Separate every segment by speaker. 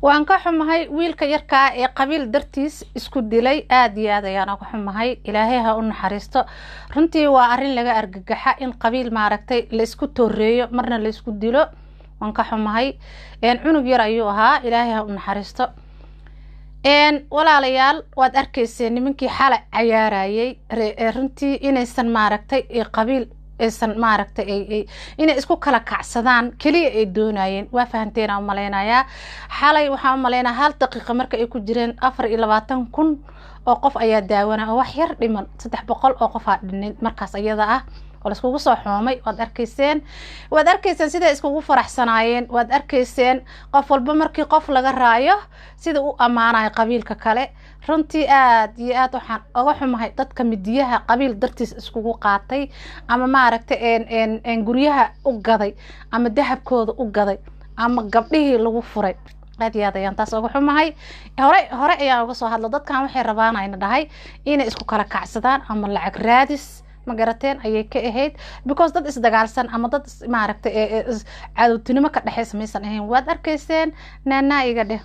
Speaker 1: Waan ka xumahay wiilka yarkaa ee qabiil dartiis isku dilay. Aada iyo aad ayaan uga xumahay. Ilaahay ha u naxariisto. Runtii waa arrin laga argagaxa in qabiil maaragtay la isku tooreeyo, marna la isku dilo. Waan ka xumahay, cunug yar ayuu ahaa. Ilaahay ha u naxariisto. Walaalayaal, waad arkayseen nimankii xalay cayaarayay. Runtii inaysan maaragtay qabiil aysan maaragtay inay isku kala kacsadaan keliya ay doonayeen, waa fahanteen aan umaleynayaa. Xalay waxaan umaleynaya hal daqiiqa marka ay ku jireen 24,000 oo qof ayaa daawana, oo wax yar dhiman, 300 oo qof aa dhinin markaas iyada ah oo laiskugu soo xoomay. Waad arkayseen, waad arkayseen siday iskugu faraxsanaayeen. Waad arkayseen qof walba markii qof laga raayo sida u ammaanayo qabiilka kale. Runtii aad iyo aad waxaan oga xumahay dadka midiyaha qabiil dartiis iskugu qaatay ama maaragtay guryaha u gaday ama dahabkooda u gaday ama gabdhihii lagu furay. Aad iyo aad ayaan taas oga xumahay. Hore hore ayaan uga soo hadla. Dadkan waxay rabaan ayna dhahay inay isku kala kacsadaan ama lacag raadis, ma garateen, ayay ka ahayd, because dad isdagaalsan ama dad maaragtay cadowtinimo ka dhexeysa maysan ahayn. Waad arkayseen. Naanaa iga dheh.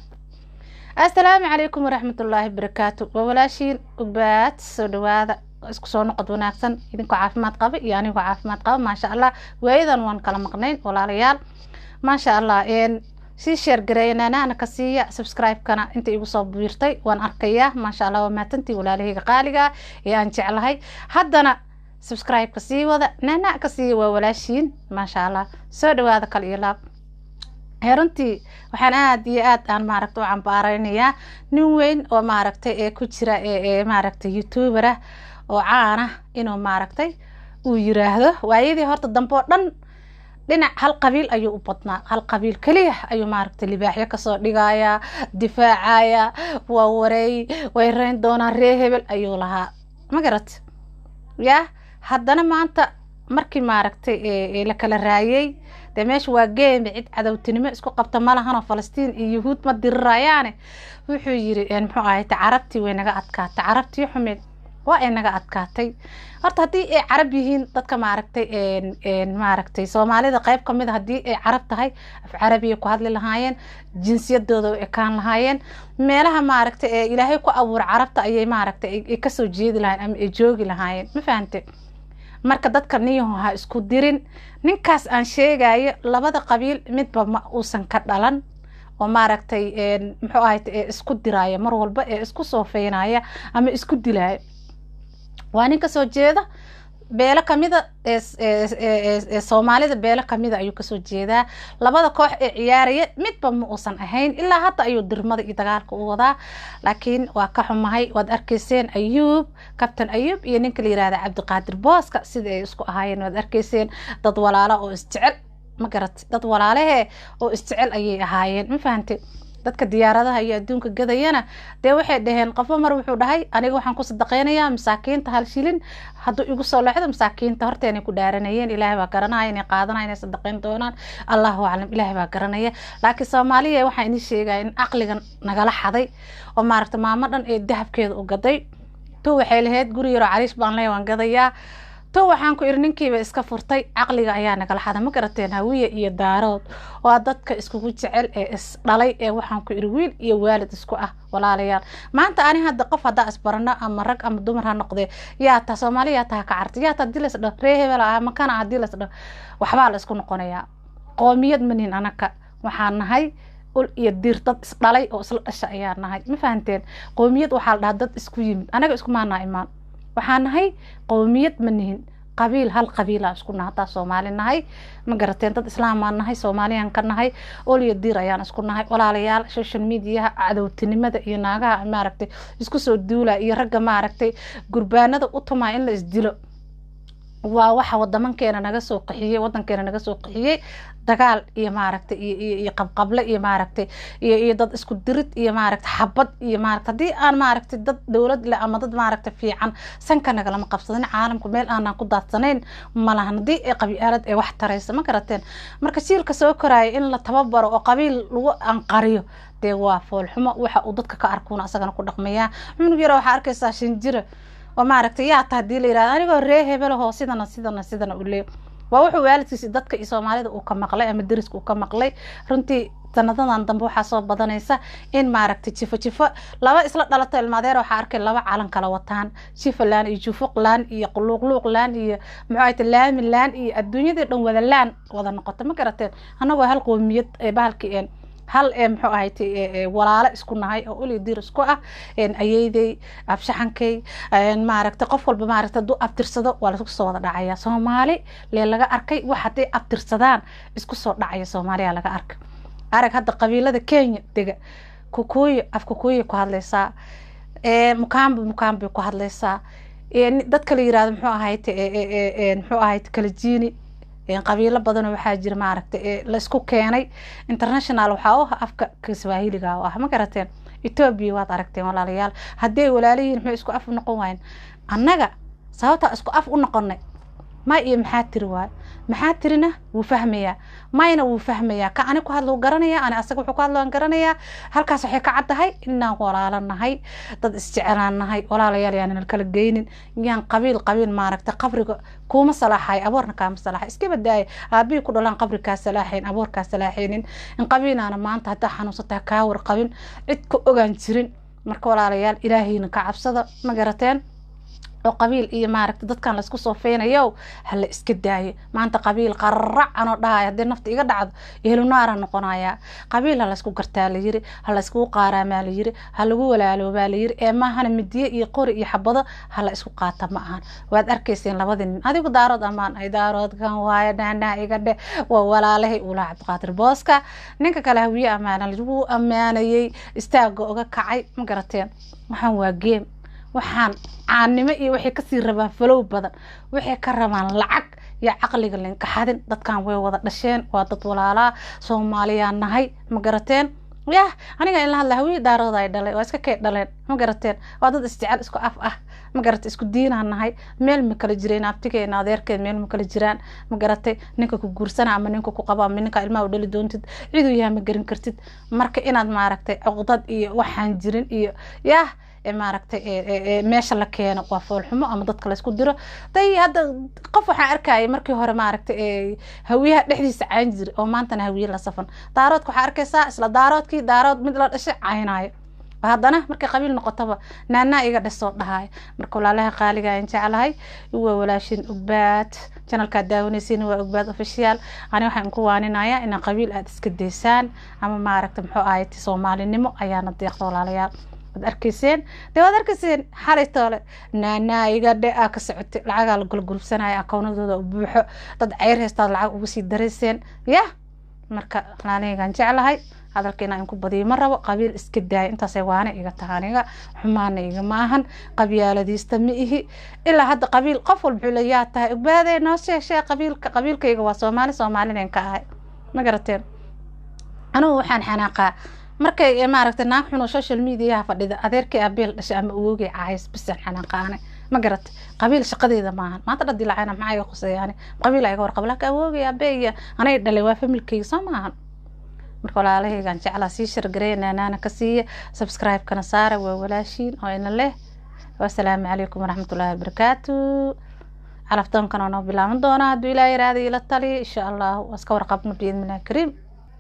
Speaker 1: Assalaamu calaykum waraxmatullaahi barakaatu. Waa walaashiin Ugbaad. Soo dhawaada, isku soo noqod wanaagsan, idinkoo caafimaad qaba iyo anigoo caafimaad qaba, maasha Allah. Waayadan waan kala maqnayn, walaalayaal, maasha Allah. Sii share gareeya, naanaana ka siiya subscribe-kana. Inta igu soo biirtay waan arkayaa, maasha Allah. Waa maatantii, walaalahayga qaaliga ee aan jeclahay. Haddana subscribe-ka sii wada, naana ka siiya. Waa walaashiin, maasha Allah. Soo dhawaada, kal iyo laab. Runtii waxaan aada iyo aad aan maaragta u cambaareynayaa nin weyn oo maaragtay ee ku jira ee maaragtay youtuber ah oo caan ah inuu maaragtay uu yiraahdo waayadii horta dambe oo dhan dhinac hal qabiil ayuu u badnaa, hal qabiil keliya ayuu maaragtay libaaxyo kasoo dhigaya, difaacaya. Waa wareey, way reyn doonaan, ree hebel ayuu lahaa, ma garat ya. Haddana maanta markii maaragtay la kala raayay, dee meesha waa geemi, cid cadowtinimo isku qabta ma lahanoo Falastiin iyo Yuhuud ma dirirayaane. Wuxuu yiri, muxuu ahay, carabtii way naga adkaatay, carabtii xumeed waa ay naga adkaatay. Horta haddii ay carab yihiin dadka maaragtay Soomaalida qayb kamid a, haddii ay carab tahay, af carabiya ku hadli lahaayeen, jinsiyadooda u ekaan lahaayeen, meelaha maaragtay ee Ilaahay ku abuura carabta ayay maaragtay ay kasoo jeedi lahayen ama ay joogi lahaayeen, ma fahante? Marka dadka niyaho ha isku dirin. Ninkaas aan sheegayo labada qabiil midba ma uusan ka dhalan oo maaragtay muxuu ahay isku diraya mar walba ee isku soofeynaya ama isku dilaya. Waa nin kasoo jeeda beelo kamida ee Soomaalida, beelo kamida ayuu kasoo jeedaa. Labada koox ee ciyaaraya midba ma uusan ahayn. Ilaa hadda ayuu dirmada iyo dagaalka u wadaa, laakiin waa ka xumahay. Waad arkayseen Ayuub, Kabtan Ayuub iyo ninka la yirahda Cabdiqaadir Booska sida ay isku ahaayeen. Waad arkayseen dad walaala oo isjecel, ma garat? Dad walaalehe oo isjecel ayay ahaayeen, ma fahantay? Dadka diyaaradaha iyo adduunka gadayana dee waxay dhaheen, qofba mar wuxuu dhahay, aniga waxaan ku sadaqeynayaa masaakiinta, hal shilin hadduu igu soo leexdo masaakiinta. Horteenay ku dhaaranayeen. Ilaahay baa garanaya inay qaadanaya, inay sadaqeyn doonaan, Allahu aclam, Ilaahay baa garanaya. Laakiin Soomaaliya, waxaan idin sheegaya in caqligan nagala xaday oo maaragta maamo dhan ee dahabkeeda u gaday. Tu waxay lahayd guri yaroo cariish baan leeyahay, waan gadayaa. To waxaan ku iri ninkiiba iska furtay. Caqliga ayaa nagala xada, ma garateen? Hawiye iyo Daarood waa dadka iskugu jecel ee is dhalay ee waxaan ku iri wiil iyo waalid isku ah. Walaalayaal, maanta ani hadda qof haddaa isbarano, ama rag ama dumar ha noqdee, yaa taa Soomaali, yaa taha ka carta, yaa taa hadii las dhaho, ree hebel ah makana, hadii las dhaho, waxbaa la isku noqonayaa. Qoomiyad manihin anaka, waxaan nahay ul iyo diir, dad isdhalay oo isla dhasha ayaa nahay, ma fahanteen? Qoomiyad waxaa la dhahaa dad isku yimid. Anaga iskumaanaa imaan. Waxaa nahay qowmiyad ma nihin, qabiil, hal qabiila isku nahay hadaa Soomaali nahay, ma garateen? Dad islaamaan nahay, Soomaaliyaan ka nahay, ol iyo diir ayaan isku nahay. Walaalayaal, social mediaha cadowtinimada iyo naagaha maaragtay isku soo duula iyo ragga maaragtay gurbaanada u tumaa in la isdilo waa waxa wadamankeena naga soo qaxiyey, wadankeena naga soo qaxiyey. Dagaal iyo maaragtay iyo qabqable iyo maaragtay iyo dad isku dirid iyo maaragtay xabad iyo maaragtay haddii aan maaragtay dad dowlad leh ama dad maaragtay fiican sanka nagalama qabsanin. Caalamku meel aanan ku daadsanayn malahan haddii ay qabyaalad ee wax taraysa, ma garateen? Marka jiilka soo koraya in la tababaro oo qabiil lagu anqariyo dee waa foolxumo. Waxa uu dadka ka arkuuna asagana ku dhaqmayaa. Cunug yara waxaa arkaysaa shinjira oo maaragtay yaa ta hadii la yirahdo, anigoo ree hebelahoo sidana sidana sidana u leey. Waa wuxuu waalidkiisa, dadka iyo Soomaalida uu ka maqlay ama deriska uu ka maqlay. Runtii Sanadadan dambe waxaa soo badanaysa in maaragtay jifo jifo laba isla dhalato ilmaadeer waxaa arkay laba calan kala wataan, jifaland iyo jufuqland iyo quluuqluuqland iyo muxuu ahayte laamiland iyo adduunyadii dhan wada laan wada noqota. Ma garateen? Annagoo hal qoomiyad ee bahalkii hal ee muxuu ahayte walaalo isku nahay oo uli dir isku ah, ayeydey abshaxankay maaragtay qof walba maaragtay hadduu abtirsado waa laisku soo wada dhacaya. Soomaali lee laga arkay wax hadday abtirsadaan isku soo dhacaya, Soomaaliya laga arkay. Arag hadda qabiilada Kenya dega, Kukuyo af Kukuyo ku hadlaysaa, Mukamba Mukambay ku hadlaysaa, dadka la yirahdo muxuu ahayte muxuu ahayte Kalajiini, qabiilo badanoo waxaa jira maaragtay la isku keenay international waxaa u ah afka Kiswahiliga oo ah. Ma garateen? Etoobiya waad aragteen walaalayaal, haddii ay walaalayihiin muxuu isku af u noqon waayen? Annaga sababtaa isku af u noqonay may iyo maxaa tiri waayo, maxaa tirina wuu fahmayaa, mayna wuu fahmayaa, ka ani ku hadlo wuu garanayaa, ani asaga wuxuu ku hadlo waan garanayaa. Halkaas waxay ka caddahay inaan walaalo nahay, dad isjecelaan nahay. Walaalayaal, yaanan kala geynin, yaan qabiil qabiil maaragtay qabriga kuuma salaaxay, aboorna kaama salaaxay. Iska badaaya aabihii ku dhalaan qabri kaa salaaxayn, aboor kaa salaaxaynin, in qabiilaana maanta haddaa xanuunsataa kaa warqabin, cid ka ogaan jirin. Marka walaalayaal, Ilaahayna ka cabsada. Ma garateen? Oo qabiil iyo maaragta dadkan laisku soo feynayo hala iska daayo. Maanta qabiil qararac anoo dhahayo haddii nafta iga dhacdo ehlunaara noqonayaa. Qabiil ha laysku gartaa la yiri, ha layskugu qaaraamaa la yiri, ha lagu walaaloobaa la yiri, ee maahana midiye iyo qori iyo xabado ha la isku qaata ma ahan. Waad arkayseen labadii nin, adigu Daarood amaan ay Daaroodkan waaye, naanaa iga dheh, waa walaalahay ulaa Cabdiqaadir Booska. Ninka kale Hawiye amaana lagu ammaanayay istaaga uga kacay. Ma garateen? Waxaan waa game, waxaan caannimo iyo waxay kasii rabaan follow badan, waxay ka rabaan lacag iyo caqliga linkaxadin. Dadkan way wada dhasheen, waa dad walaalaa, Soomaaliyaa nahay. Ma garateen? Yah, aniga in la hadla Hawiye Daarooda ay dhalay waa iska kay dhaleen. Ma garateen? Waa dad isjecel, isku af ah. Ma garatay? Isku diinaan nahay, meel ma kala jireen, abtigeena adeerkeed meel ma kala jiraan. Ma garatay? Ninka ku guursana ama ninka ku qabo ama ninka ilmaha u dhali doontid ciduu yahay ma garan kartid. Marka inaad maaragtay cuqdad iyo waxaan jirin iyo yah maaragtay meesha la keeno waa foolxumo, ama dadka laysku diro day. Hadda qof waxaan arkaya markii hore maaragtay Hawiyaha dhexdiisa cayn jiri oo maantana Hawiye la safan. Daaroodka waxaa arkaysaa isla Daaroodkii Daarood mid la dhashay caynaayo, haddana markay qabiil noqotaba naanaa iga dhasoo dhahayo. Marka walaalaha qaaliga aan jeclahay, waa walaashin Ugbaad, channelkaad daawanaysiin waa Ugbaad Official. Ani waxaan ku waaninayaa inaan qabiil aada iska daysaan ama maaragta muxuu ahayd Soomaalinimo ayaana deeqda. Walaalayaal, waad arkayseen dee, waad arkayseen xalay toole naanaa iga dhe aa ka socotay, lacagaa la gulgulsanaya, akoonadooda u buuxo, dad ceyr haystaad lacag ugu sii darayseen. Yah, marka walaalahaygaan jeclahay, hadalka inaan ku badiyo ma rabo. Qabiil iska daaya, intaasay waana iga taha. Aniga xumaana igama ahan, qabyaaladiista ma ihi. Ilaa hadda qabiil qof walba wuxuu leeyaa tahay Ogbaadee noo sheeg sheeg qabiilka. Qabiilkayga waa Soomaali, Soomaalinen ka ahay. Ma garateen? Anigu waxaan xanaaqaa markay maaragtay naag xun oo social mediaha fadhida adeerkay abeel dhashay ama awoogay caayis bisaan xanaaqaane. Ma garatay? Qabiil shaqadeeda maahan. Maanta dhan dilacayna maxaa iga khuseeyaani? Qabiil iga warqaba, laakiin awoogay abe iyo anay dhalay waa familkayga, soo maahan? Marka walaalahaygaan jeclaa, sii share gareeya, naanaana ka siiya, subscribe-kana saara. Waa walaashiin oo ina leh wasalaamu calaykum waraxmatullaahi wabarakaatu. Calaftoonkan oo noo bilaaban doonaa hadduu Ilaah yiraahdo, ila tali insha Allah, waa iska warqabno biidnillahi kariim.